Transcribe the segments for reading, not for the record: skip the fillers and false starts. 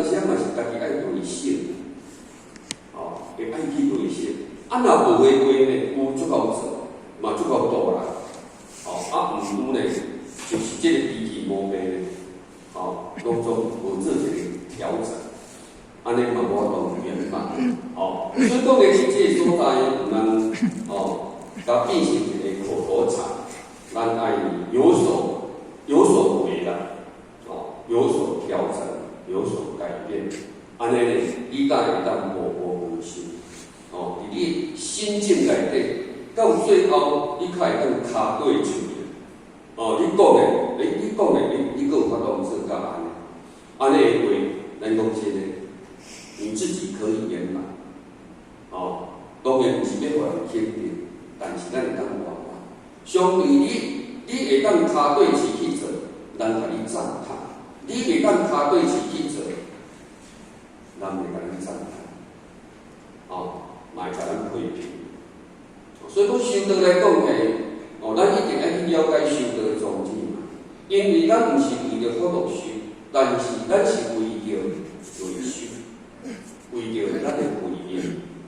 當時嘛是家己愛內省，哦，會愛去內省。啊，若無的話呢，有足夠做，嘛足夠大啦。哦，啊，毋有呢，就是這個脾氣毛病呢，哦，攏總無做一個調整，按呢嘛無法度圓滿。哦，所以講咧，佇這個所在，毋通哦，共變成一個口頭禪，咱愛有所為啦，哦，有所調整，有所改變，按呢呢，你才會當步步高升。哦，佇你心境內底，到最後你較會當跤過喙。哦，你講的，欸，你講的，你閣有法度做到按呢？按呢的話，咱講真的，你自己可以圓滿。哦，當然毋是欲予人肯定，但是咱會當圓滿。相對你，你會當跤對喙去做，人共你讚嘆；你袂當跤對喙去做，人袂共你讚嘆。哦，嘛會共咱批評。所以講修道來講起，哦，咱一定愛去了解修道的宗旨嘛。因為咱毋是為著福樂修，但是咱是為著內修，為著咱的慧命，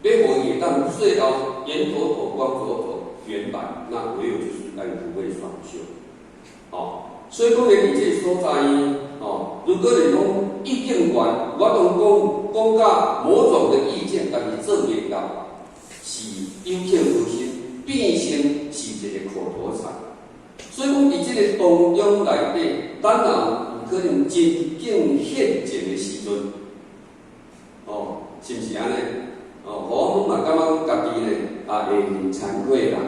欲予伊會當最後圓妥妥、光妥妥、圓滿，那唯有就是愛福慧雙修。哦，所以講咧，佇這個所在，哦，如果你講意見懸，我當講講甲某種的意見，但是做袂到，是有口無心，變成是一個口頭禪。所以講，佇這個當中內底，咱若有可能真正現前的時陣，哦，是毋是按呢？哦，我嘛感覺講家己呢，啊會很慚愧啦，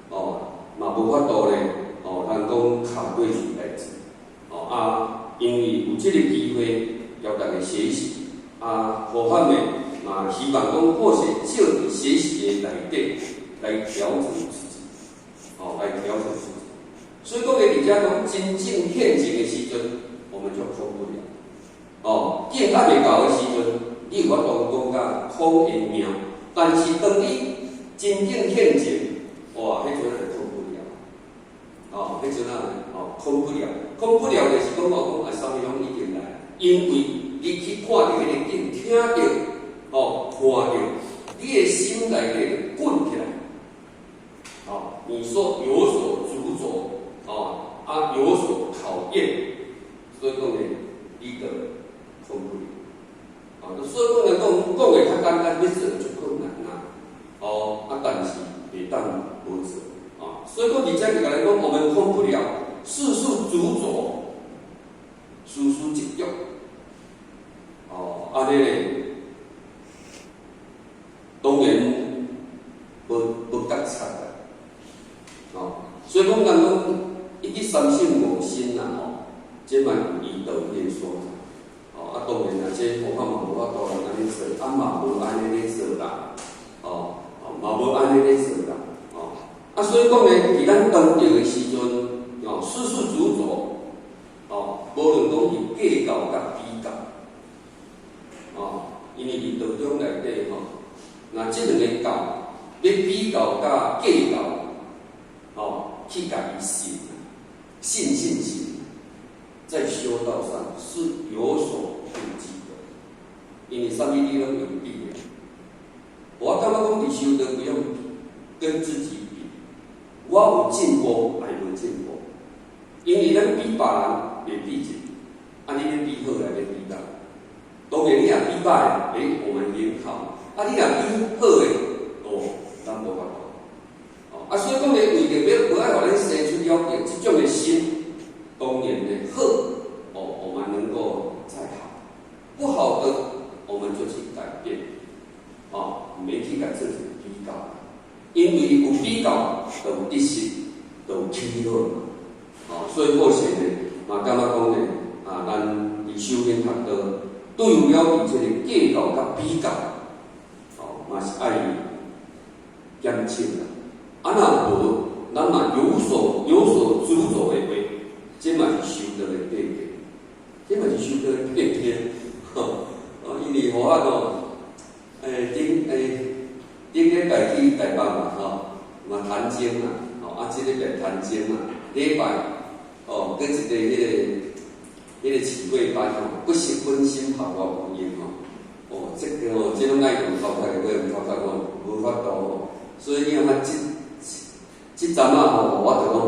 哦，嘛無法度咧，哦，通講跤對喙來做，哦啊，因為有這個機會，予大家學習，啊，何況呢，嘛希望講或許借佇學習的內底來調整自己，哦，來調整自己。所以講咧，佇遮講真正現前的時陣，我們就空不了。哦，境還未到的時陣，你有法度講甲空會命，但是當你真正現前，哇，彼陣就空不了。哦，彼陣啊，哦，空不了，空不了就是講我講啊，啥物攏已經來，因為你去看著彼個境，聽著，哦，看著，你的心內底就滾起來。哦，你說有所執著，哦，啊，有所考驗，所以講呢，你就空不了。哦，所以講來講，講的較簡單，欲做就困難啦。哦，啊，但是袂當無做。啊，所以講佇遮就共咱講，我們空不了，事事執著，事事執著。哦，按呢咧，當然無覺察啦。哦，所以講人講一去三省吾身啦，吼，這嘛有伊道理的所在。哦，啊，當然啦，這佛法嘛無法度人按呢做，啊嘛無按呢咧做啦。哦，嘛無按呢咧做啦。哦，啊，所以講呢，佇咱當著的時陣，哦，事事執著，哦，無論講是計較佮比較，哦，因為佇道中內底吼，若這兩个較，欲比較佮計較，哦，去共伊信，信信信，在修道上是有所顧忌的，因為啥物你攏用比的。我感覺講佇修道不用跟自己比，我有進步還無進步，因為咱比別人袂比一，啊，你欲比好來欲比歹，當然你若比歹的，欸，我們很好；啊，你若比好的，哦，咱無法度。哦，啊，所以講咧，為著欲無愛予咱生出了這種的心，當然呢好，哦，我們能夠再好；不好的，我們就去改變。哦，袂去共做一個比較，因為有比較，就有得失，就有起落嘛。哦，所以好勢呢，嘛感覺講呢，啊，咱佇修行學道，對了佇這個計較佮比較，哦，嘛是愛減輕啦。啊，若無，咱嘛有所執著的話，這嘛是修道的過程，這嘛是修道的過程。吼，哦，因為何啊哦，欸，頂欸，頂禮拜去台北嘛，吼，嘛談經嘛，吼，啊，這禮拜談經嘛，禮拜，哦，閣一個彼個，彼个市會班吼，不惜分心合我有用吼。哦，這個哦，這攏愛用頭殼的，無用頭殼吼，無法度吼。所以你感覺這這陣仔吼，我就攏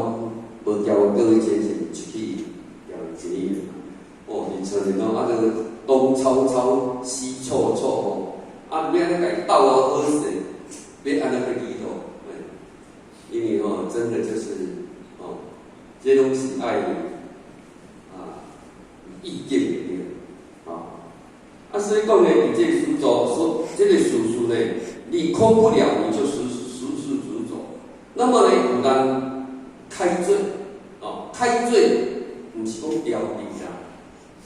無交過去前線出去調一個。哦，是像是講啊，這個東抄抄西湊湊吼，啊，欲按怎共伊鬥予好勢，欲按怎去祈禱？因為吼，真的就是哦，這攏是愛啊意見的對，啊，啊，所以講呢，佇這個事做說這個事事呢，你空不了，你就時時時執著。那麼呢，有人開罪，哦，開罪，毋是講刁你啦，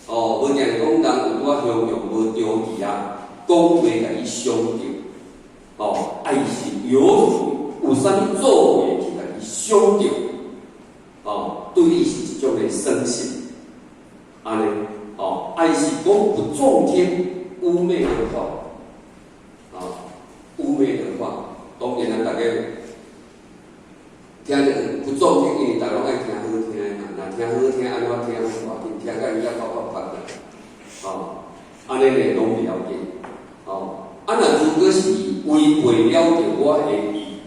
哦，無定講人有拄仔形容無對去啊，講話共伊傷著，哦，愛是有啥物作為去共伊傷著，哦，對你是一種的損失，按呢，哦，愛是講不中聽污衊的話，啊，污衊的話，當然咱逐家聽著不中聽，因為逐家攏愛聽好聽的嘛，若聽好聽，按怎聽無要緊，聽甲伊遐啪啪啪的，哦，按呢呢攏袂要緊，哦，啊若如果是違背了著我的意，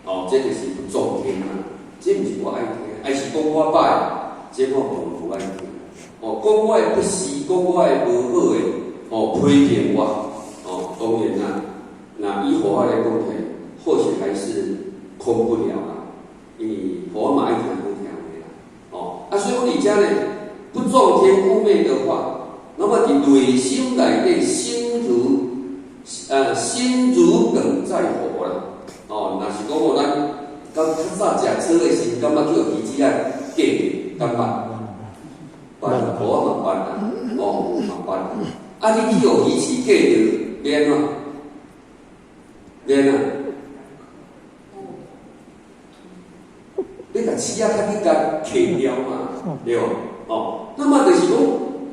哦，這就是不中聽啊，這毋是我愛聽，還是講我歹，這我無愛聽。哦，講我的不是，講我的無好的，哦，批評我，哦，當然啦，那以佛法來講起來，或許還是空不了啦，因為佛嘛愛聽好聽的啦，哦，啊，所以講佇遮呢，不中聽污衊的話，那麼佇內心內底，心如鯁在喉啦，哦，若是講哦，咱剛較早食草的時，感覺去予魚子仔過著，敢捌？捌啊，無我嘛捌啊，哦，嘛捌。啊，你去予魚刺過著，欲按怎？欲按怎？你共刺仔較緊共刣掉嘛，對無？哦，那麼就是講，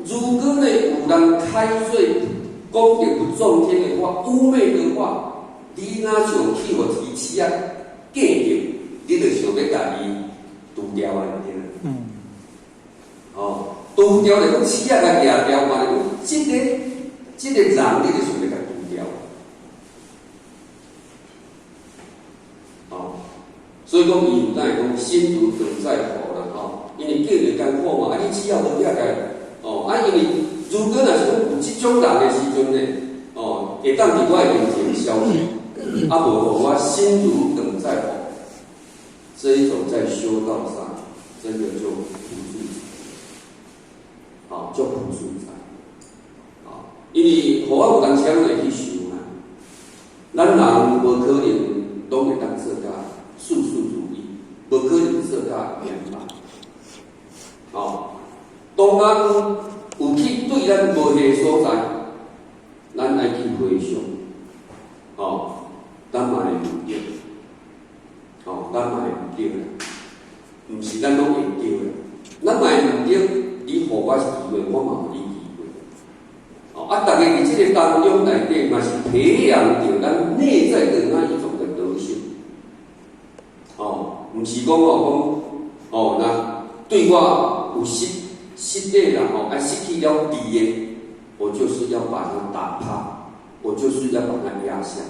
如果呢有人開罪講著不中聽的話，污衊的話，你若像去予魚刺仔過著，你就想欲共伊除掉啊，對無？哦，除掉就講刺仔共掠掉嘛，就講這個人，你就想欲共除掉。哦，所以講伊有當會講心如鯁在喉啦，吼，因為過著艱苦嘛，啊你刺仔無掠來，哦，啊因為如果若是講有這種人的時陣呢，哦，會當佇我的面前消失，啊無予我心如鯁在喉，這一種在修道上真的就不自在，哦，就不自在，哦，因為予我有當時攏會去想啊，咱人無可能攏會當做甲事事如意，無可能做甲圓滿，哦，當咱有去對咱無彼個所在，咱愛去回想，哦，咱嘛會毋對，哦，咱嘛會毋對啦，毋是咱攏會對啦，咱嘛會毋對，你予我機會，我嘛予你機會，哦，啊，逐家佇這個當中內底嘛是培養著咱內在的那一種的德性，哦，毋是講哦講，哦，若對我有失禮啦吼，啊失去了智的，我就是要把它打趴，我就是要把它壓下。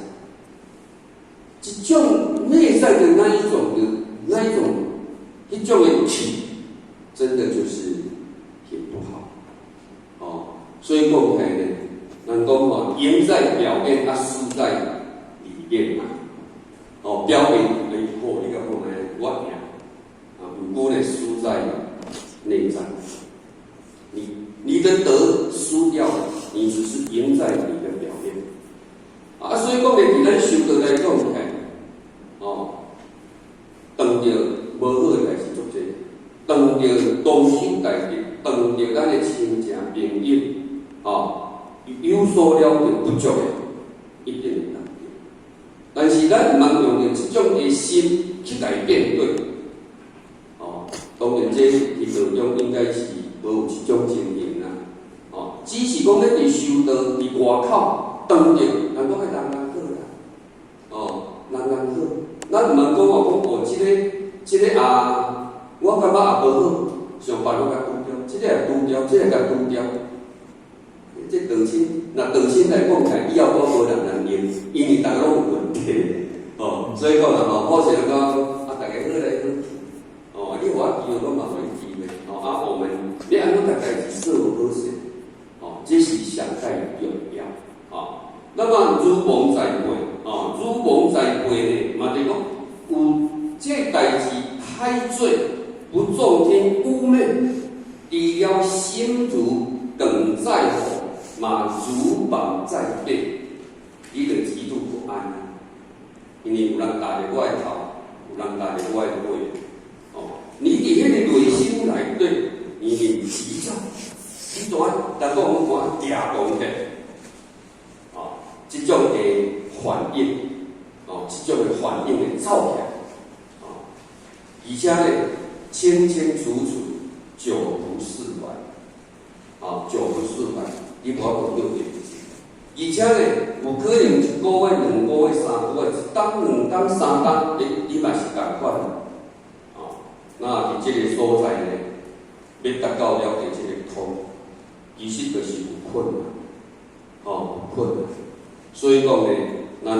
這種內在的那一種的那一種，彼種的氣，真的就是也不好，哦，所以講起來呢，人講吼，贏在表面，啊輸在裡面嘛，哦，表面哎好，你講呢，我贏，啊，毋過呢輸在內在，你的德輸掉了，你只是贏在你的表面，啊，所以講呢，佇咱修道來講起來，哦，當著無好的代誌足濟，當著同修代誌，當著咱的親情朋友，哦，有所了著不足的，一定會當著。但是咱毋通用著這種的心去來面對，哦，當然這佇道中應該是無有這種情形啦，哦，只是講咧佇修道佇外口當著，人講愛人人好啦，哦，人人好，咱毋通講哦，講哦，這個啊，我感覺也無好，想辦法共拄掉，這个也除掉，這个共除掉。這斷親，若斷親來講起來，以後我無人通用，因為逐家攏有問題，哦，所以講啦吼，好勢人講啊，逐家好來好去，哦，你予我機會，我嘛予你機會，哦，啊，我們欲按怎共代誌說好勢，哦，這是上蓋重要，哦。那麼如夢在背，哦，如夢在背呢，嘛就是講有這代誌開罪不中聽污衊，除了心如耿在火，嘛如綁在背，你就極度不安，因為有人踏著我的頭，有人踏著我的背，哦，你佇彼个內心內底，你很急躁，你怎啊？但講我行動的，哦，這種的反應，哦，這種的反應會走起來，哦，而且呢，清清楚楚，久不釋懷，哦，久不釋懷。你無法度對，而且呢，有可能一個月、2個月、3個月，一冬、2冬、3冬，你嘛是仝款，哦，那佇這个所在呢，欲達到了解這个空，其實就是有困難，哦，有困難。所以講呢，咱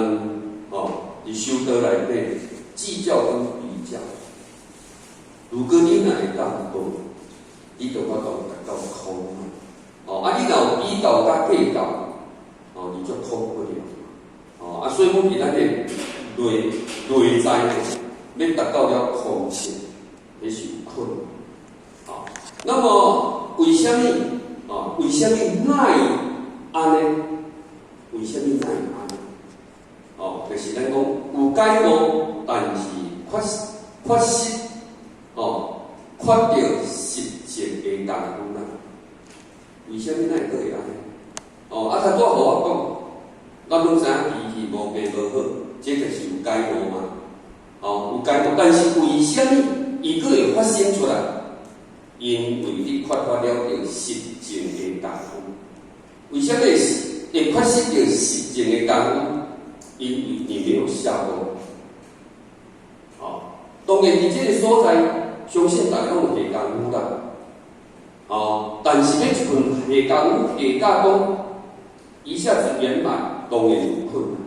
哦，佇修道內底計較跟比較，如果你若會當無，你就法度達到空。哦，啊，你若有比較佮計較，哦，你就空不了。哦，啊，所以講佇咱的內在呢，欲達到了空性，彼是有困難。哦，那麼為啥物？哦，為啥物會按呢？為啥物會按呢？哦，就是咱講有解悟，但是缺失，哦，缺著實證的功夫啦。為啥物會閣會按呢？哦，啊，頭拄仔予我講，咱攏知影脾氣無病無好，這就是有解悟嘛。哦，有解悟，但是為啥物伊閣會發生出來？因為你缺乏了著實證的功夫。為啥物會缺失著實證的功夫？因為你沒有下功夫。哦，當然佇這個所在，相信大家攏有下功夫啦。哦，但是欲一份下功夫下甲講一下子圓滿，當然有困難。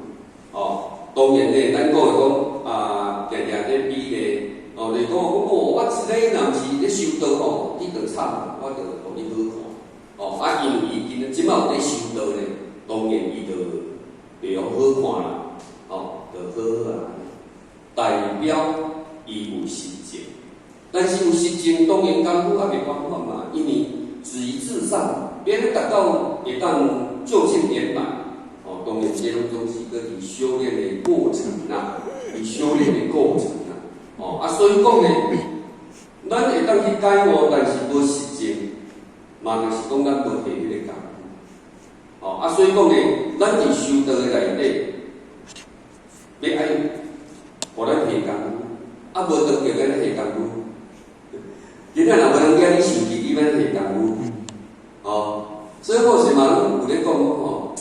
哦，當然咧，咱講的講啊，定定咧比例，哦，就是講哦，我這个若毋是咧修道吼，你就慘，我就予你好看。哦，啊，因為伊今這擺有咧修道咧，當然伊就袂用好看啦，哦，就好好啊，代表伊有實證。但是有實證，當然功夫猶袂完滿嘛，因為止於至善，欲達到會當究竟圓滿，哦，當然這攏總是閣佇修煉的過程啦，佇修煉的過程啦，哦，啊，所以講呢，咱會當去解悟，但是無實證，嘛就是講咱無下彼个功夫，哦，啊，所以講呢，咱佇修道的內底，欲愛予咱下功夫，啊，無當叫咱下功夫。今仔若無人叫你生氣，你欲按怎下功夫？哦，所以我是嘛攏有咧講吼，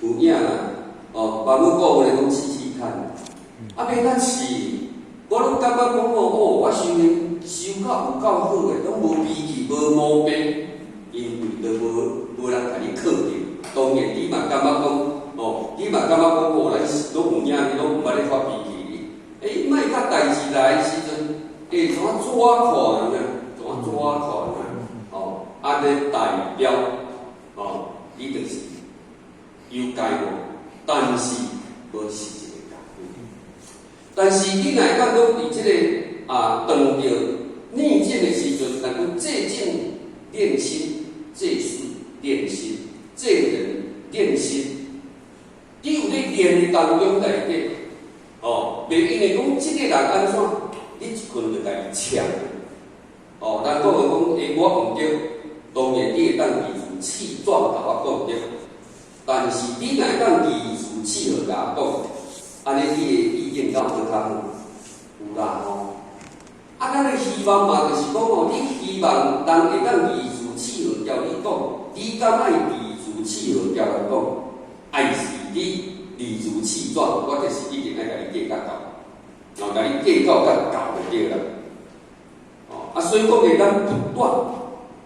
有影啦，哦，別阮顧問咧講試試看，啊，欲按怎試？我攏感覺講哦，哦，我修行修甲有夠好的，攏無脾氣，無毛病，因為都無人共你肯定。當然你嘛感覺講，哦，你嘛感覺講，哦，咱攏有影，你攏毋捌咧發脾氣。欸，莫甲代誌來的時陣，欸，怎啊怎看呢？怎啊怎看呢？哦，按呢代表，哦，你就是有解悟，但是無實際的功夫。但是你若會當講佇這个啊，當著逆境的時陣，能夠借境練心，借事練心，借人練心。你有咧練的當中內底，哦，袂因為講這个人按怎，你一棍就共伊槍。哦，人講的講，欸，我毋對，當然你會當義辭氣壯共我講對，但是你若會當義辭氣和共我講，按呢你的意見敢有閣較好？有啦吼。啊，咱的希望嘛，就是講吼，你希望人會當義辭氣和共你講，你敢愛義辭氣和共人講？還是你理直氣壯？我就是一定愛共你計較到，哦，共你計較甲到就對啦。哦，啊，所以講呢，咱不斷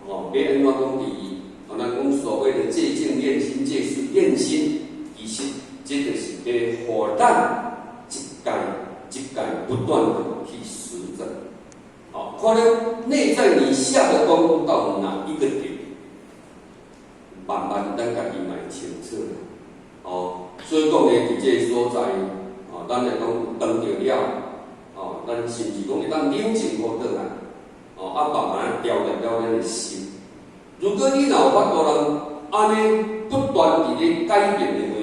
哦，欲按怎講佇，哦，咱講所謂的借鏡練心，借事練心，其實這就是欲予咱一界一界不斷的去實證。哦，可能內在你下的功夫到哪一個點，慢慢咱家己嘛會清楚啦。哦，所以講呢，佇這个所在，哦，咱來講當著了，哦，咱甚至講會當冷靜予轉來，哦，啊，慢慢調煉了咱的心。如果你若有法度人按呢不斷佇咧改變的話，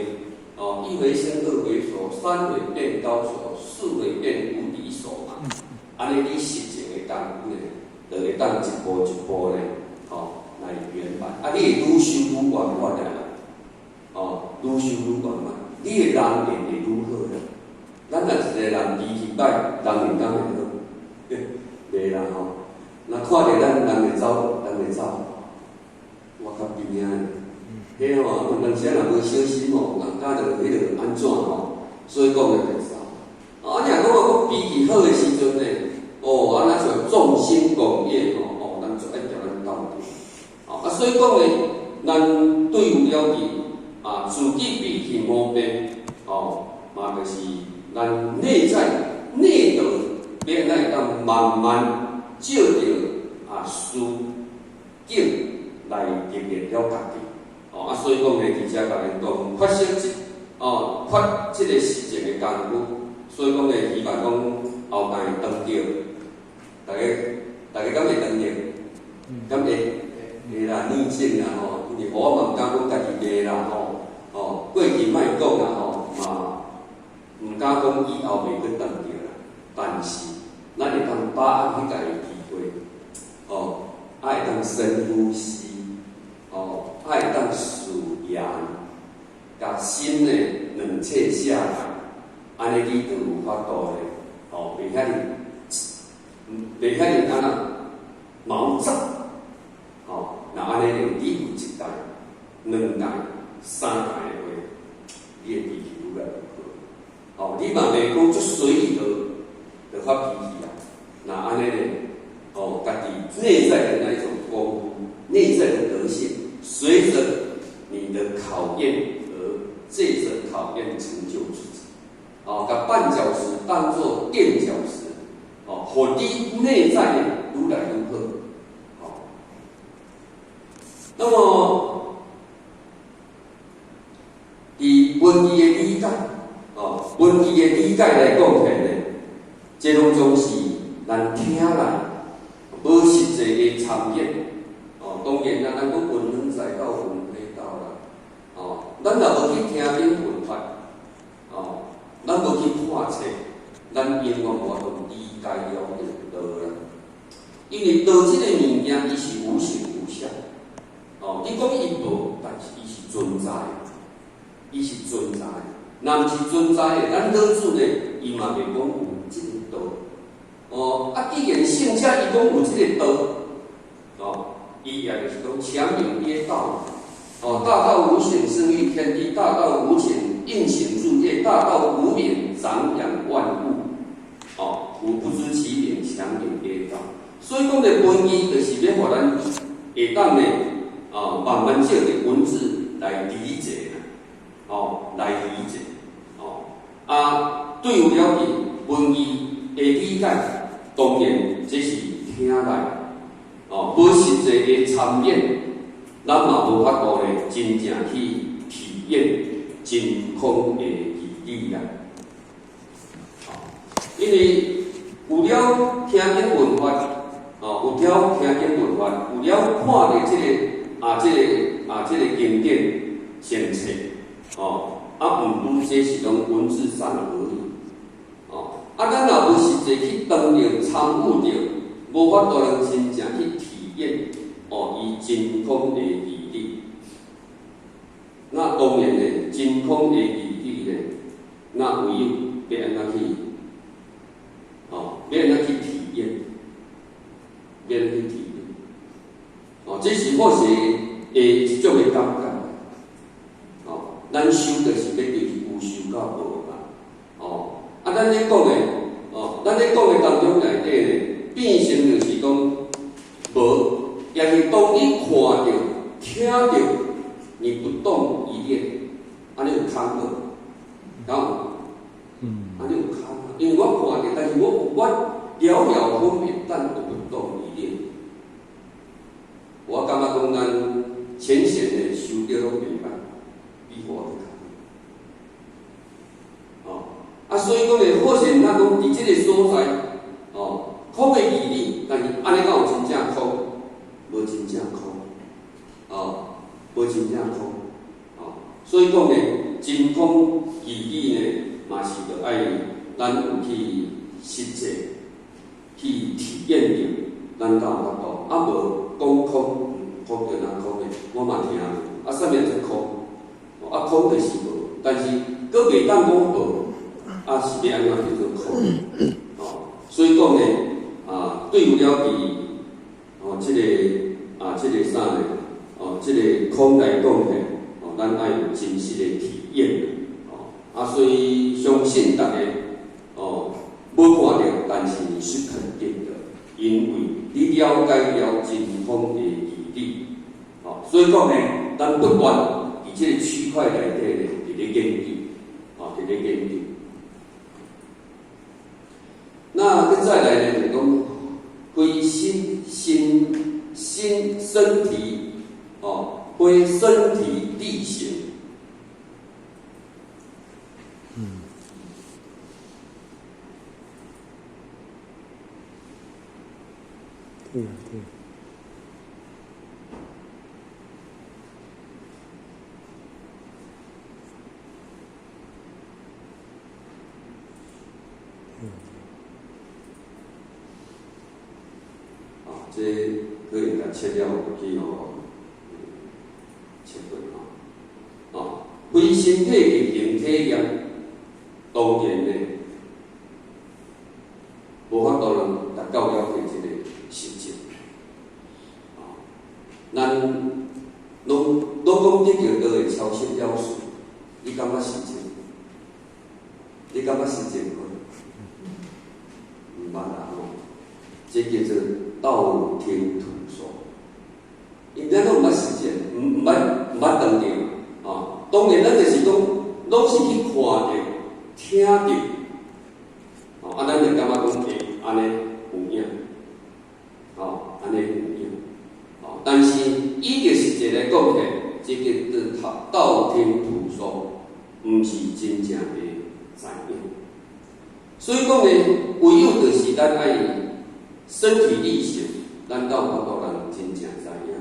哦，一回生二回熟，三回變高手，四回變無敵手嘛。按呢你實踐的功夫呢，就會當一步一步呢，哦，來圓滿。啊，你會愈修愈圓滿啦，哦，愈修愈圓滿，你的人緣會愈好啦。咱若一個人脾氣歹，人緣敢會好？袂啦吼。若看著咱，人會走，人會走。我較邊仔的，彼吼，有當時若無小心吼，人家就彼個按怎吼，所以講就會走。啊，你若講我講脾氣好的時陣呢，哦，啊，若像眾星拱月吼，哦，咱就愛共咱鬥陣。啊，所以講呢，咱對有了佇啊，自己脾氣無變，哦，嘛就是咱內在內德，欲按怎會當慢慢照著啊，事境來歷練了家己。哦，啊，所以講呢，佇遮共恁講，發生這哦，發這個實踐的功夫，所以講呢，希望講後擺當著，大家大家敢會當著？敢會？會啦，年輕啦吼，因為我嘛毋敢講家己袂啦吼，哦，過去莫講啦吼，嘛毋敢講以後袂閣當著啦。但是，咱會當把握彼個機會，哦，啊會當深呼吸，哦，啊會當自然，共心呢冷卻下來，按呢你就有法度咧，哦，袂遐爾，袂遐爾按怎毛躁，哦，若按呢咧，你有一代、兩代、三代的話，你的脾氣愈來愈好。哦，你嘛袂講足隨意就發脾氣啊。若按呢咧，哦，家己內在的那一種功夫，內在的德性，隨着你的考驗而借着考驗成就自己。哦，共絆腳石當做墊腳石，哦，予你內在的愈來愈好。哦，那麼佇文字的理解，哦，文字的理解來講起來呢，這攏總是咱聽來無實際的參與。哦，當然啦，咱講聞能載道，聞非道啦。哦，咱若無去聽經聞法，哦，咱無去看冊，咱永遠無法度理解了這個道啦。因為道這個物件，伊是無形無相。哦，你講伊無，但是伊是存在的，伊是存在的。若毋是存在的，咱老子呢，伊嘛袂講有這個道。哦，啊，既然聖者伊講有這個道，哦，伊也就是講強名曰道。哦，大道無形生育天地，大道無形運行諸業，大道無名長養萬物。哦，吾不知其名，強名曰道。所以講的文字，就是欲予咱會當呢，啊，慢慢借著文字來理解啦，哦，來理解，哦，啊，對有了解文字的理解，當然這是聽來，哦，無實際的參與，咱嘛無法度咧真正去體驗真空的義理啦。因為有了聽經聞法，哦，有了聽經聞法，有了看著這個啊，這個啊，這個經典聖冊，哦，啊，毋過這是攏文字上而已，哦，啊，咱若無實際去當著參悟著，無法度通真正去體驗，哦，伊真空的義理。那當然咧，真空的義理咧，那唯有欲按怎去，哦，欲按怎去體驗，欲按怎去體驗，哦，這是好勢的一種的感覺，哦，咱修就是欲追求有修到無嘛，哦，啊，咱咧講的，哦，咱咧講的當中內底咧，變成就是講無，也是當你看按呢有空無？敢有？按呢有空啊，因為我看著，但是我了了分別，但我不動一念。我感覺講咱淺顯的修得攏袂歹，比我閣較好。哦，啊，所以講咧，好像咱講佇這個所在，哦，空的義理，但是按呢敢有真正空？無真正空，哦，無真正空，哦，所以講咧，真空義理呢，嘛是著愛咱有去實際去體驗著，咱才有法度。啊，無講空，空就若空的，我嘛聽過。啊，啥物才空？啊，空就是無，但是閣袂當講無，啊，是欲按怎叫做空？哦，所以講呢，啊，對有了佇哦，這個啊，這個啥呢？哦，這個空來講呢，哦，咱愛有真實的體驗。哦，啊，所以相信逐家哦，無看著，但是你是肯定的，因為你了解了真空的義理。哦，所以講呢，咱不斷佇這個區塊內底呢，佇咧研究，哦，佇咧研究。那閣再來呢，就講非心心心身體，哦，非身體力行。對啊，對。啊，這可能共切了去予切過吼。啊，非身體力行體驗，當然呢，無法度人達到了解這個實質。啊，咱攏攏講得著道的超脫了事，你感覺實證？你感覺實證無？毋捌啦吼，這叫做道聽途說。因咱攏毋捌實踐，毋捌當著，啊，當然咱就是講，攏是去看著、聽著，哦，啊，咱就感覺講，欸，按呢有影，哦，按呢有影，哦，但是以著實際來講起來，這叫做道聽途說，毋是真正的知影。所以講呢，唯有就是咱愛身體力行，咱才有法度人真正知影。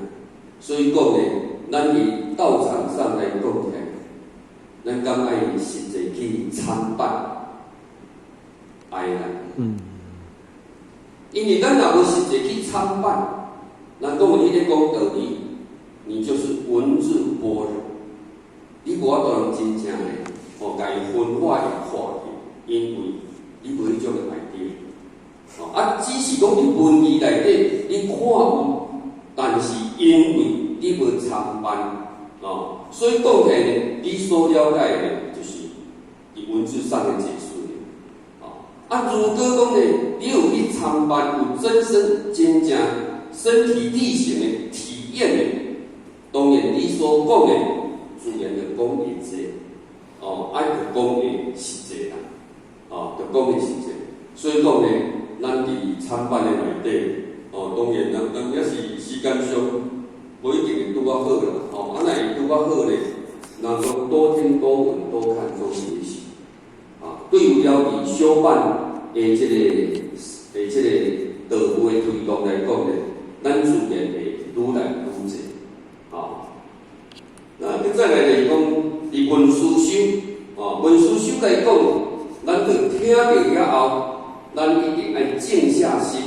所以講呢，咱佇道場上來講起來，咱敢愛實際去參拜，愛啦。因為咱若無實際去參拜，人講你咧講道理，你就是文字般若，你無法度人真正的哦，共伊分化會看去，因為你無彼種的 idea。哦，啊，只是講佇文字內底你看有，但是因為你無參拜，哦，所以講起來呢，你所了解的，就是佇文字上的解釋。哦，啊，如果講呢，你有去參拜，有真身真正身體力行的體驗的，當然你所講的自然就講會濟，哦，啊，就講會實際啦，哦，就講會實際。所以講呢，咱佇參拜的內底，哦，當然咱咱也是時間上無一定會拄仔好啦，哦，啊，若會拄仔好咧，人講多聽多聞多看多學習，啊，對有了佇修辦的這個的這個道務的推動來講咧，咱自然會愈來愈濟，啊。那閣再來就是講，佇文殊修，哦，文殊修來講，咱對聽著了後，咱一定愛靜下心，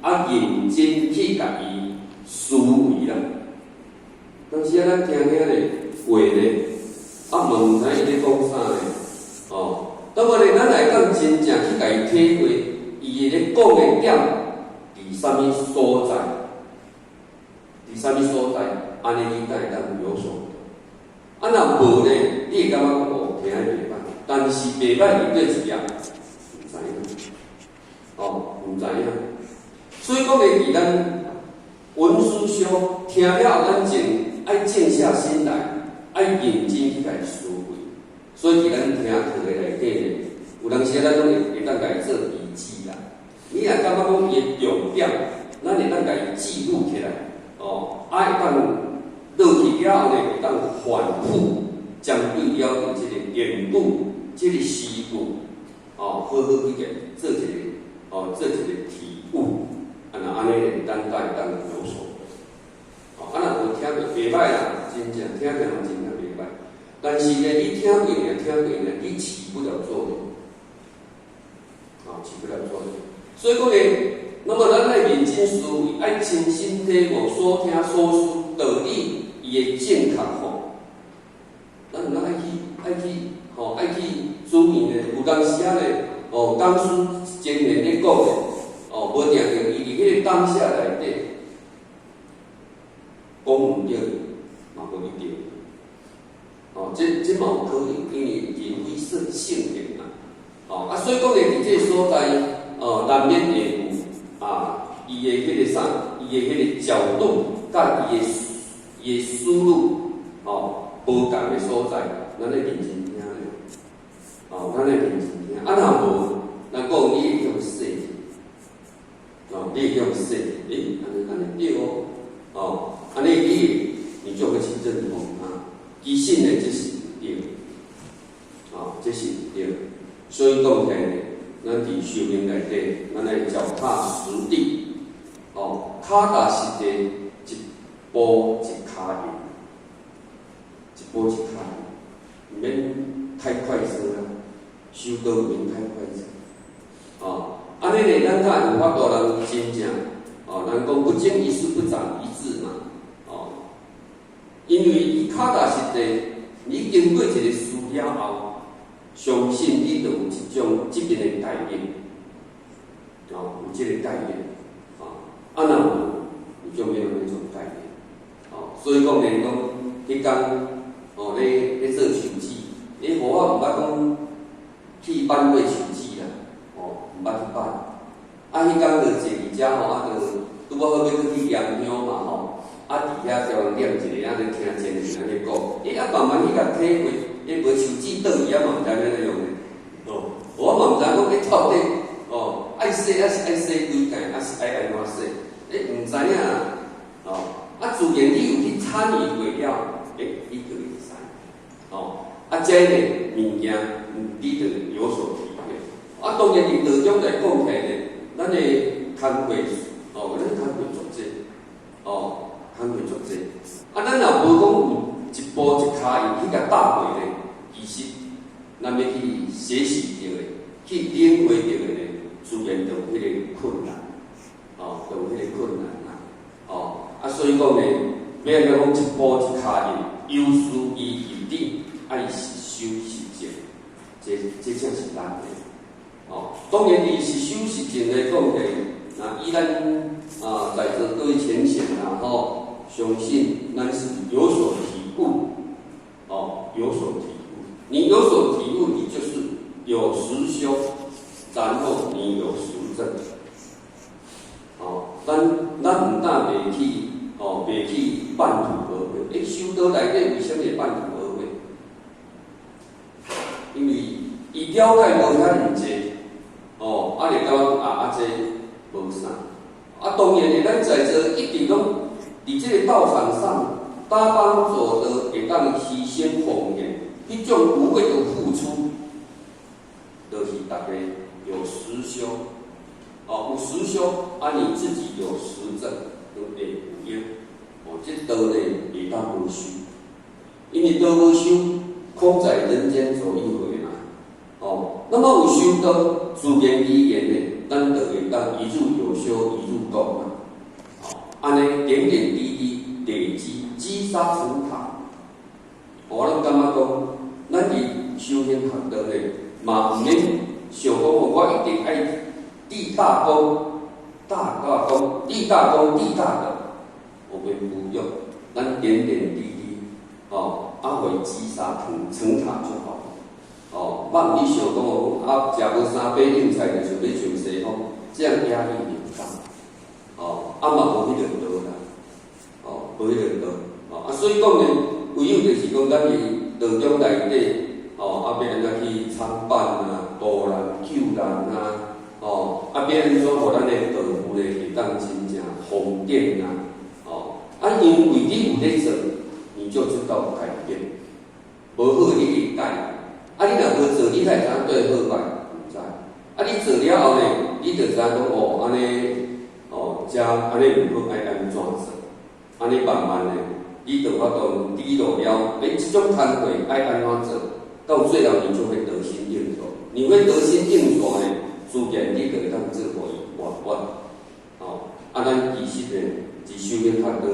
啊，認真去共伊思維啦。當時啊，咱聽聽咧話咧，啊，嘛毋知伊咧講啥咧，哦。當我咧，咱來講真正去共伊體會，伊咧講的點佇啥物所在？佇啥物所在？按呢你才會當有所得。啊，若無咧，你會感覺講哦，聽得袂歹，但是袂歹佇佗一頁，毋知影，哦，毋知影。所以講咧，佇咱文殊修聽了後，咱靜愛靜下心來，愛認真去共伊思維。所以佇咱聽課的內底呢，有當時咱攏會當共伊做筆記啦。你若感覺講伊的重點，咱會當共伊記錄起來，哦，啊會當落去了後呢，會當反覆針對了這個典故、這個詩句，哦，好好去共做一個，哦，做一個體悟，啊，若按呢，咱才會當有所得。哦，啊，若無聽過袂䆀啦，真正聽聽嘛真正袂䆀。但是呢，你聽過爾，聽過爾，你起不了作用，啊，起不了作用。所以講呢，那麼咱愛認真思維，愛親身體悟所聽所思道理，伊的正確吼，咱毋通愛去愛去吼愛去注意呢。有當時仔呢，哦，講師前面咧講的，哦，無定定伊佇彼個當下內底講毋對，嘛無一定。哦，這嘛有可能，因為人非聖賢嘛。哦，啊，所以講呢，佇這個所在，哦，難免會有啊，伊的彼個啥，伊的彼個角度，佮伊的思路，哦，無仝的所在，咱愛認真聽咧。哦，咱愛認真聽。啊，若無，咱講你會用說，哦，你會用說，欸，按呢對哦，哦，按呢你就會去認同他。其實呢，這是毋對，哦，這是毋對。所以講起來呢，咱佇修行內底，咱愛腳踏實地，哦，腳踏實地，一步一跤印，一步一跤印，毋免太快速啦，修道毋免太快速，哦，按呢呢，咱才有法度人真正，哦，人講不經一事不長一智嘛，哦，因為伊腳踏實地，你經過一個事了後，相信你就有一種這邊的概念，哦，有這個概念，哦，啊若無，你就沒有那種概念，哦，所以講呢，講彼工，哦，咧做手指，欸，予我毋捌講去挽過手指啦，哦，毋捌去挽。啊，彼工就坐佇遮吼，啊，就拄仔好欲閣去念香嘛吼，啊，佇遐共人念一下，啊，就聽前人按呢講，欸，啊，慢慢去共體會，欸，無手指轉去啊嘛毋知欲按怎用咧，哦，我嘛毋知講欸到底，哦，愛洗抑是愛洗幾擺，抑是愛按怎洗，欸，毋知影啦，哦，啊，自然你有去參與過了，欸，你就會知，哦，啊，這个物件你就有所體會。啊，當然佇道中來講起來呢，咱的工課，哦，咱工課足濟，哦，工課足濟。啊，咱若無講有一步一跤印去共踏過咧，其實咱欲去學習著的，去領會著的呢，自然就有彼個困難，哦，就有彼個困難啦，哦，啊，所以講呢，欲按怎講一步一跤印，有事於入頂，愛實修實證，這才是難的。哦，當然，佇實修實證來講起來，那以咱啊在座各位淺顯啦，吼，相信咱是有所體悟，哦，有所體悟。你有所體悟，你就是有實修，然後你有實證。哦，咱毋但袂去，哦，袂去半途而廢。欸，修道內底為啥物會半途而廢？因為伊了解無遐爾濟，哦，啊，會感覺啊啊，這無啥。啊，當然的，咱在座一定攏佇這個道場上，搭班做道，會當犧牲奉獻，彼種無謂的付出，就是大家有實修，哦，有實修，啊，你自己有實證，都會有用。哦，這道理會當無修，因為道無修，空在人間走一回嘛。哦，那麼有修道，自然而然的，咱就會當一路有修，一路講嘛。哦，按呢點點滴滴累積，積沙成塔。我攏感覺講，咱佇修行學道咧，嘛毋免想講我一定愛立大功、大大功、立大功、立大德，我們不用，咱點點滴滴，哦，啊，會積沙成塔就好。哦，莫去想講哦，啊，食無三杯硬菜就想欲上西方，這樣壓力很大。哦，啊嘛無彼個道啦，哦，無彼個道。哦，啊，所以講呢，唯有就是講，咱佇道中內底，哦，啊，欲按怎去參辦啊、度難救難啊，哦，啊，欲按怎予咱的道務咧會當真正方便啊，哦，啊，因為你有咧做，你就知道改變，無好你會改，啊，你若無做，你哪會知影對好歹？毋知，啊，你做了後呢，你就知影講哦，按呢，哦，遮按呢毋好愛按怎做，按呢慢慢的，你就法度記錄了，欸，這種工課愛按怎做，到最後你就會得心應手。你會得心應手呢，自然你就會當做予伊活活。哦，啊，咱其實呢，佇修行較多，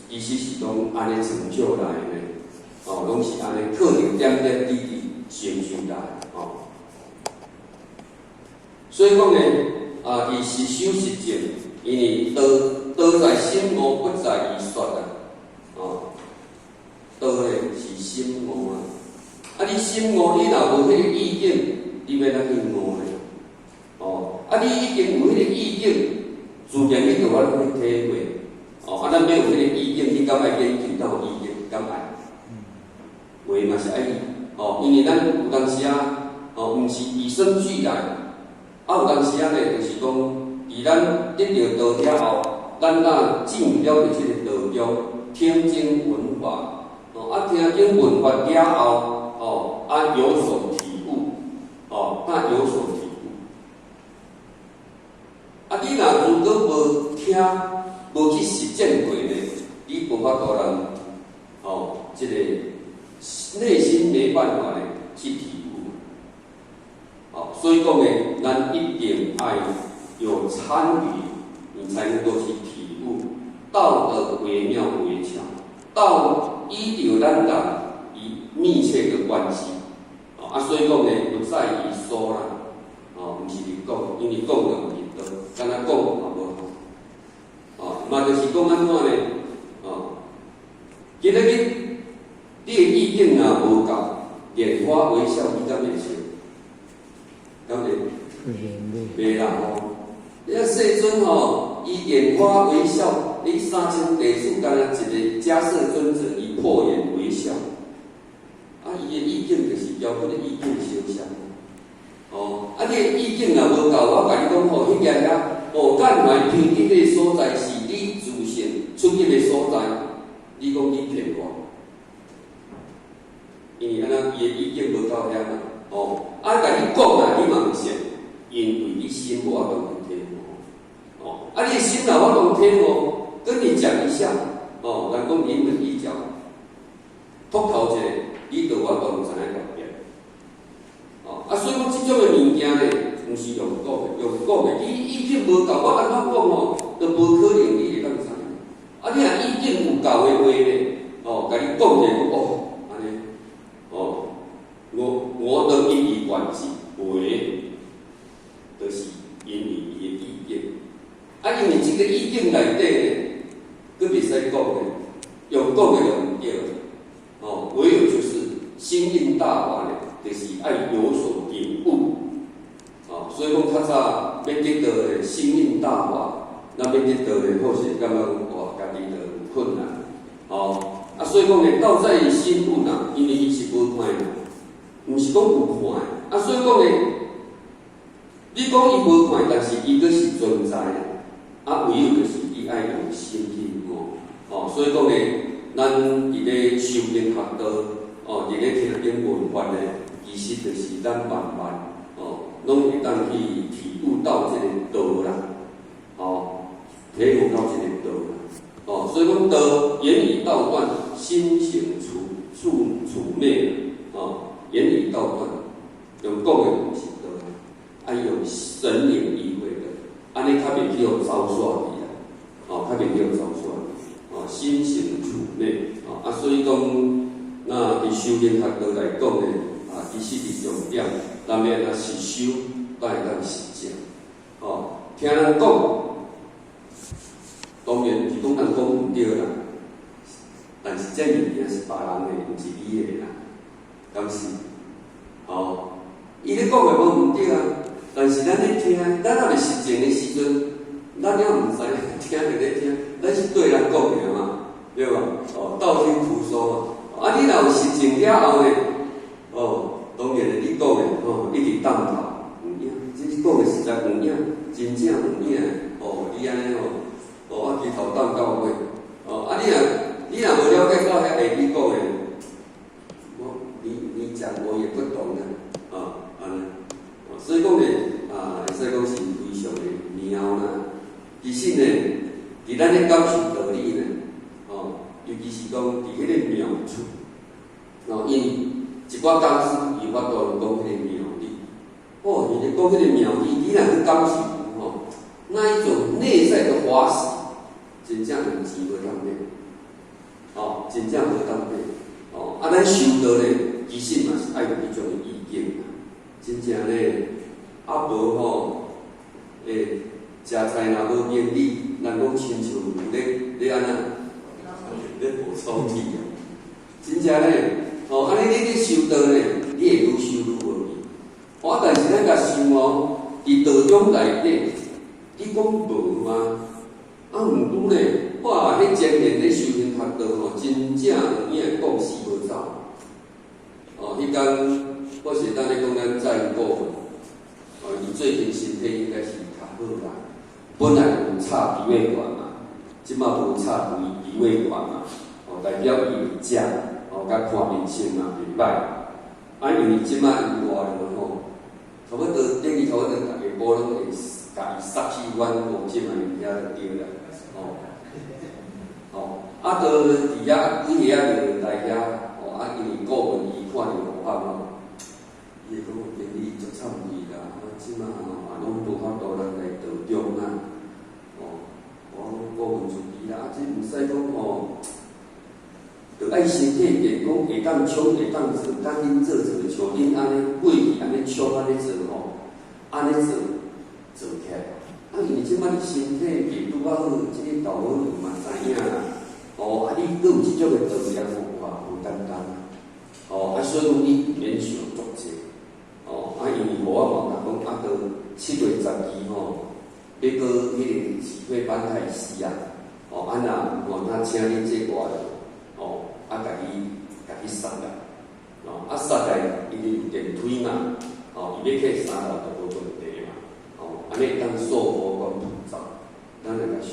其實是攏按呢成就來的，哦，攏是按呢靠著點點滴滴成就來，哦。所以講呢，啊，佇實修實證，因為道道在心悟，不在於說啊。哦，道呢是心悟啊！啊，你心悟，你若無彼個意境，你欲按怎去悟呢？哦，啊，你已經有彼個意境，自然你就有法度去體會。哦，啊，咱欲有彼個意境，你敢愛研究到意境？敢愛？話嘛是愛哦，因為咱有當時啊，哦，毋是與生俱來，啊，有當時啊咧，就是講，佇咱得著道了後，咱若進入了佇這個道中，聽經聞法，哦，啊，聽經聞法了後，哦，啊，有所體悟，哦，那有所體悟。啊，你若如果無聽，無去實踐過呢，你無法度人，哦，這個內心沒辦法咧去體悟。哦，所以講呢，咱一定愛有參與，你才能夠去體悟道的微妙微巧，道依著咱人伊密切的關係。啊，所以講呢，不在於說啦，哦，毋是佇講，因為講就毋是道，敢若講嘛無好。哦，嘛就是講按怎呢？哦，今仔日你的意境若無夠，蓮花微笑，你敢會笑？敢會？袂啦吼！你看世尊吼，伊蓮花微笑，你3000弟子敢若一個迦葉尊者，伊破顏微笑，啊，伊的意境就是交彼個意境相像。哦，啊，你的意境若無夠，我共你講吼，彼個遐，哦，干懷偏激的所在是你自性出入的所在，你講你騙我？因為按怎伊的意境無到遐嘛，哦，啊，共你講啊，你嘛毋信，因為你心無法度去體悟，哦，啊，你心若法度體悟，跟你講一下，哦，人講臨門一腳，禿頭一下，你就法度知影改變，哦，啊，所以講這種的物件呢，毋是用講的，用講的，你意境無夠，我按怎講吼，都無可能你會當知。啊，你若意境有夠的話呢，哦，共你講者，哦，按呢，哦，我都一以貫之，話，就是因為伊的意境。啊，因為這個意境內底呢，閣袂使講的，用講的就毋對。哦，唯有就是心印大法呢，就是愛有所領悟。哦，所以講較早欲得到的心印大法，咱欲得到的好勢感覺哇，家己就有困難。哦，啊，所以講呢，道在於心悟啦，因為伊是無看的，毋是講有看的。啊，所以講呢，你講伊無看，但是伊閣是存在的。啊，唯有就是你愛用心去悟。哦，所以講呢，咱佇咧修行學道，哦，佇咧聽經聞法呢，其實就是咱慢慢，哦，攏會當去體悟到這個道啦，哦，體悟到這個道啦，哦，所以講道言語道斷，心行處處處滅，哦，言語道斷，用講的毋是道，愛用神靈意會的，按呢較袂去予走煞去啦，哦，較袂去予走煞去，哦，心行處滅，哦，啊，所以講，那佇修行學道來講呢，啊，其實佇重點，咱欲按怎實修，才會當實證，哦，聽人講，當然是講人講毋對啦，但是這物件是別人的，毋是你的啦，敢是？哦，伊咧講的無毋對啊，但是咱咧聽，咱猶未實證的時陣，咱也毋知聽著咧聽，咱是對人講的嘛，對無？哦，道聽途說嘛。啊，你若有實證了後呢？哦，當講，我也不懂啊，啊，按呢，所以講呢，啊，會使講是非常的妙啦。其實呢，佇咱咧感受道理呢，哦，尤其是講佇彼个妙處，哦，因為一寡講師有法度講彼個妙理，哦，伊咧講彼個妙理，你若去感受吼，那一種內在的歡喜，真正用錢無通買，哦，真正無通買，哦，啊，咱修道咧，其實嘛是愛有彼種的意境啦，真正咧，啊無吼，欸，食菜若無明理，人講親像咧咧按怎，咧無草體啊，真正咧，哦，按呢你咧修道咧，你會愈修愈無去。哦，但是咱共想哦，佇道中內底，你講無嗎？啊，毋過咧，哇，彼前面咧修行學道吼，真正有影講死無走。哦，彼工我是當咧講咱在顧問，哦，伊最近身體應該是較好啦。本來有插鼻胃管嘛，這馬無插鼻胃管嘛，哦，代表伊會食，哦，佮看面色嘛袂歹。啊，因為這馬伊活了吼，差不多等於差不多逐下晡攏會共伊殺去阮烏這馬因遐就對啦，哦，哦，啊，就佇遐幾個仔就來遐，哦，啊，因為顧問伊看著無法吼，伊會講經理足慚愧啦，啊，這馬吼嘛攏無法度人來道中啊，哦，我講顧問出去啦，啊，這毋使講吼，著愛身體健康，會當衝會當做，趕緊做做，像恁按呢過去按呢衝按呢做吼，按呢做做起來。啊，因為這擺你身體袂拄仔好，這個豆母娘嘛知影啦。哦，啊，你閣有這種的道理吼，哇，無簡單。哦，啊，所以講你毋免想足濟。哦，啊，因為予我嘛共講，啊，到7月12吼，欲閣彼個智慧班開始啊。哦，啊若有吼，那請恁這掛的，哦，啊，共伊殺來，哦，啊殺來，伊就有電梯嘛，哦，伊欲去三樓都無問題嘛，哦，按呢會當掃佛光普照，咱來共想，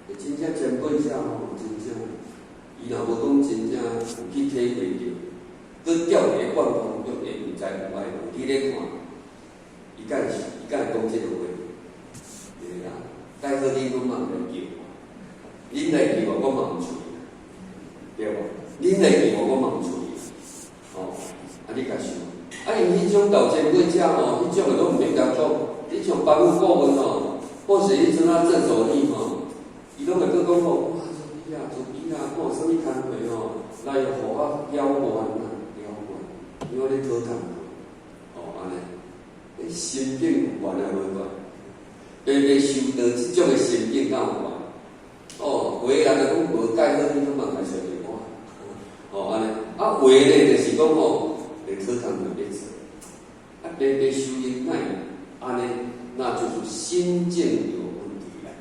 欸，真正前輩者吼，真正，伊若無講真正有去體會著，閣吊佇咧半空中，會毋知有愛無？你咧看，伊敢會講這个話？對啦，蓋好恁攏嘛毋來叫我，恁來叫我，我嘛毋喙，對無？恁來叫我，我嘛毋喙。哦，啊你共想，啊因彼種老前輩者吼，彼種的攏毋免共講，你像班務顧問吼，或是彼陣啊鄭守義吼，伊攏會閣講吼，哇，助理啊，助理啊，看有啥物工課吼，來予我了願啊，了願，因為我咧討工課，哦，按呢，彼心境有懸抑無懸？白白修道這種的心境敢有懸？哦，有的人就講無蓋好，你攏嘛會相電話，哦，按呢，啊，有的呢就是講吼，會討工課咧做，啊，白白修行哪會按呢？那就是心境有問題啦，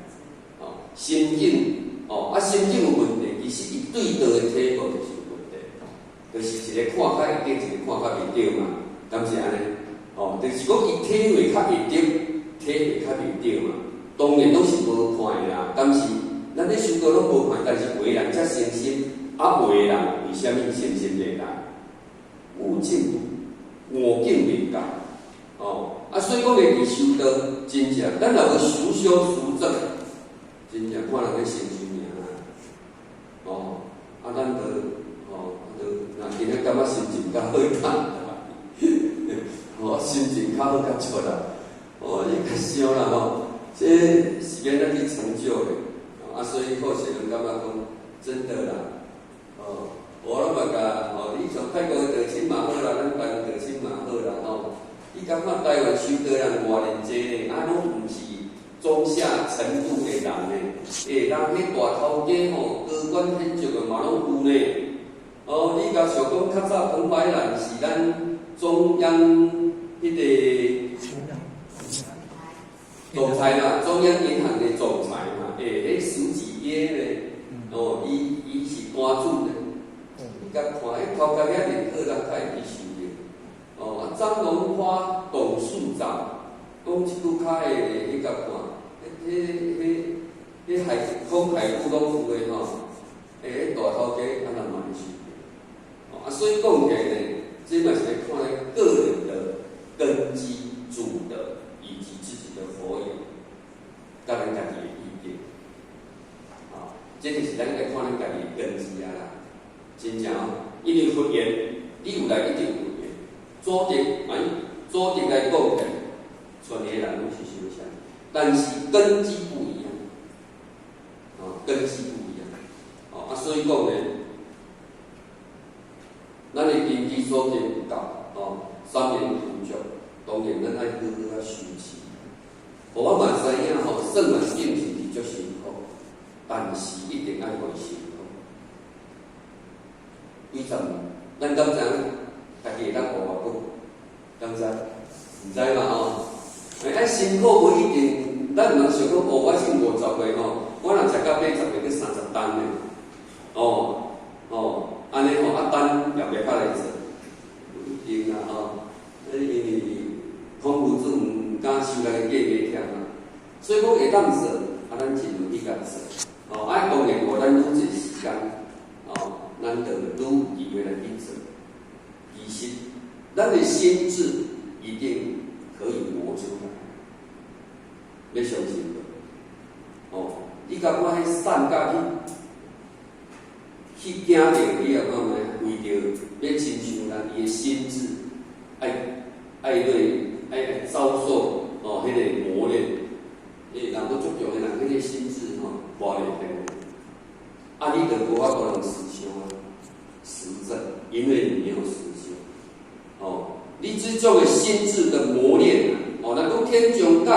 哦，心境，哦，啊，心境有問題，其實伊對道的體悟就是有問題，就是一個看較會著，一個看較袂著嘛，敢是按呢？哦，就是講伊體會較會著，體會較袂著嘛，當然攏是無款的啦，敢是？咱咧修道攏無款，但是有的人才誠心，啊，有的人為啥物誠心袂來？悟境，悟境袂到，哦，啊，所以講咧，佇修道真正，咱若無實修實證，真正看人咧成就爾啦，哦，啊，咱就，哦，就若今仔感覺心情較好較，哦，心情較好較出來，哦，你較想啦吼，這時間咱去成就的。啊，所以好勢攏感覺講真的啦，哦，我攏嘛共吼，你像泰國的道親嘛好啦，咱台灣道親嘛好啦吼。你感覺台灣修道人偌爾濟呢？啊，攏毋是中下程度的人呢。欸，人彼大頭家吼，高官顯著的嘛攏有呢。哦，你共想講較早彭淮南是咱中央彼个總裁嘛，中央銀行的總裁嘛，欸，彼十幾頁咧，哦，伊是單主的，你共看，彼頭殼遐爾好，人才會去修的。哦，啊，張榮發董事長講一句較會你共看，彼彼彼彼海空海陸攏有的吼，欸，彼大頭家啊，咱嘛會修。哦，啊，所以講起來呢，這嘛是咧智慧的祖德，哎，祖德來講起來，全个人攏是相像，但是根基不一樣，哦，根基不一樣，哦，啊，所以講呢，咱的根基所得有夠，哦，三年具足，當然咱愛好好仔修持。我嘛知影吼，算命並是足辛苦，但是一定愛予伊辛苦。幾十年，咱敢知影？家己會當學偌久？敢知？毋知嘛吼？欸，愛辛苦無一定，咱毋通想講哦，我先50歲吼，我若食到80歲閣30擔呢？哦哦，按呢吼，啊等後壁較來做，無一定啦吼。因為孔夫子毋敢收咱的計袂忝啊，所以講會當做，啊，咱盡量去共做。哦，啊，當然，予咱愈濟時間，哦，咱就愈有機會來去做。其實，咱的心智一定可以磨出來，欲相信無？哦，你感覺彼散甲去去驚著，你也看覓？為著欲親像人伊的心智，愛愛對愛遭受哦，彼個磨練。欸，人閣足強的人，彼個心智吼磨袂變。啊，你就無法度通實修啊，實證，因為你沒有實修。哦，你這種的心智的磨練，哦，若講天將降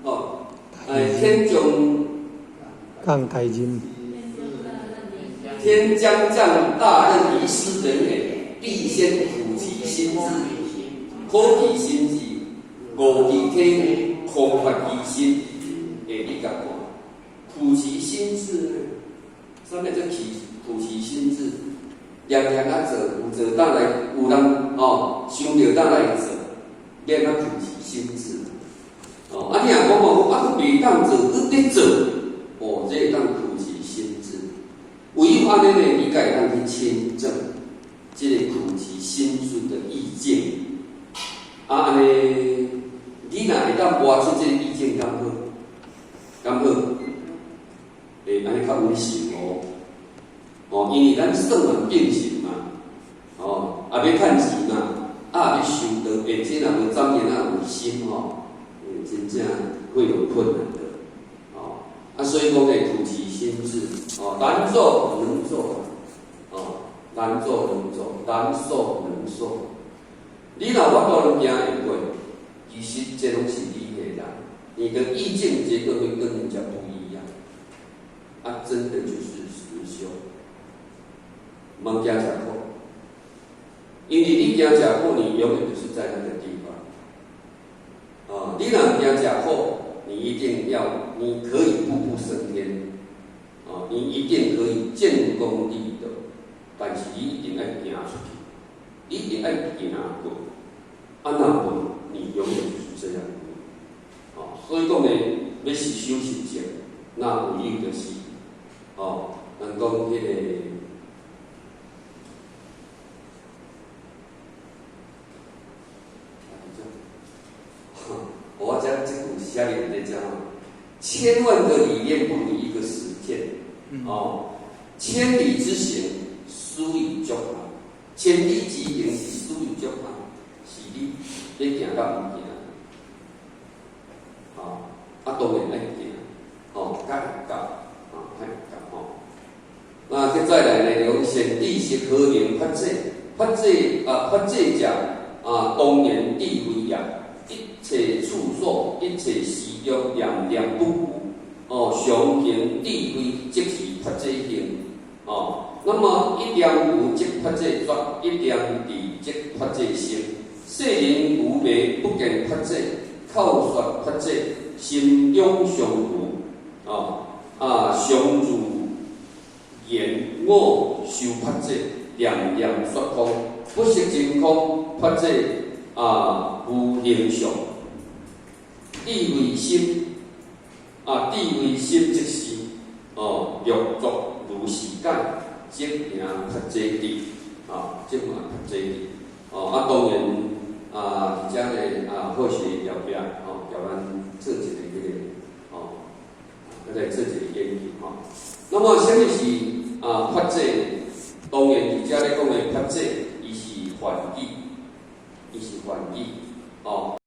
伊，哦，哎，天將降大任，天將降大任於斯人也，必先苦其心志，苦其心志，餓其體，空乏其身，會你共看，苦其心志呢？啥物叫其苦其心志？念念啊做，有做當來，有人哦，想著當來做，欲按怎苦其心志？哦，啊，你若講哦，啊，閣袂當做，閣咧做，哦，這會當苦其心志。唯有按呢呢，你才會當去親證這個苦其心志的意境。啊，按呢，你若會當活出這個意境，敢好？敢好？欸，按呢較穩實哦。哦，因為咱算命變形嘛，哦，啊欲趁錢嘛，啊欲修道，眼睛若無長眼仔有心吼，欸，真正會有困難的，哦，啊，所以講咧，苦其心志，哦，難做能做，哦，難做能做，難受能受。你若法度能行會過，其實這攏是你的人，你的意境絕對會跟人家不一樣。啊，真的就是實修。毋通驚食苦，因為你驚食苦，你永遠就是在那個地方。啊，你若毋驚食苦，你一定要，你可以步步升天，啊，你一定可以建功立德，但是你一定愛行出去，你一定愛行過，啊，若無，你永遠就是這樣。啊，所以講呢，欲是修實證，那唯一就是，哦，咱講彼個。我這這句寫佇咧遮吼，千萬個理念不如一個實踐。哦，千里之行，始於足下。千里之行是始於足下，是你欲行佮毋行。哦，啊，當然愛行，哦，較會到，哦，較會到吼。那閣再來呢？講善知識何名法者？法者啊，法者者啊，當然智慧也。一切處所，一切時中，念念不無。哦，常行智慧，即是法者行。哦，那麼一念無即法者絕，一念智即法者生。世人愚昧不見法者，口說法者，心中常無。哦，啊，常自言我修法者，念念說空，不識真空，法者啊，無形相。智慧心啊，智慧心即是哦，略作如是解，即名法者智啊，即名法者智哦。啊，當然啊，佇遮个啊，好學後壁哦，共咱做一個彼個哦，來做一個研究吼。那麼，啥物是啊法者？當然，佇遮咧講的法者，伊是法梵語，伊是梵語，哦。